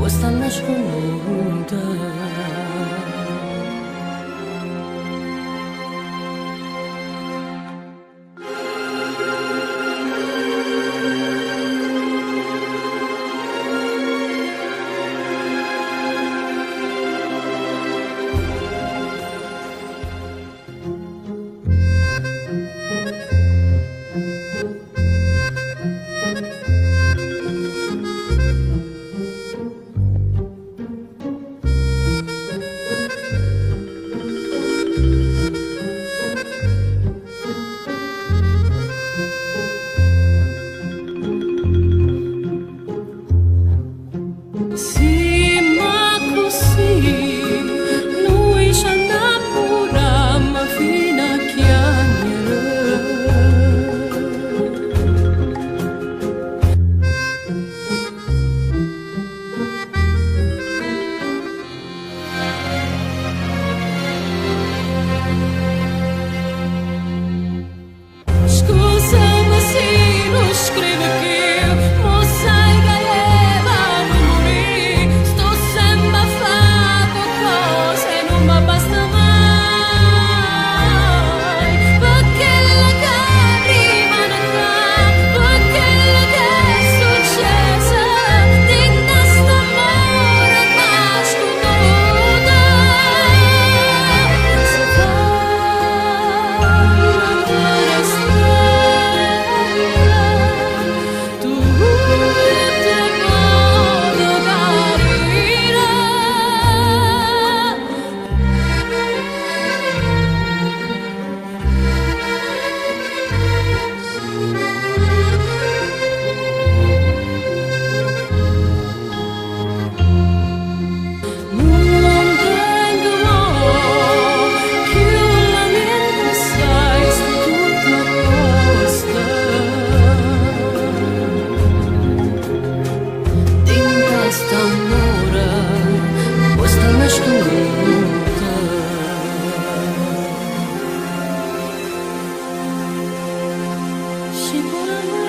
Vuò sta annascunnut. Simm accussì, nuje c'annammuramm fino a chiagnere. Scusami si nun scriv chiù, mo sai che eva nun murì. Sto sempe a fa coccos e nun m'abbasta mai. Pe chell che rimane ccà, pe chell che è succies, dint a st'ammore annascunnut. Se fa na fenestella, tu te modo da rire. Nun tengo mo cchiù lamient, sai, sto tutto a posto. Dint a st'ammore può sta annascunnut. Si pure.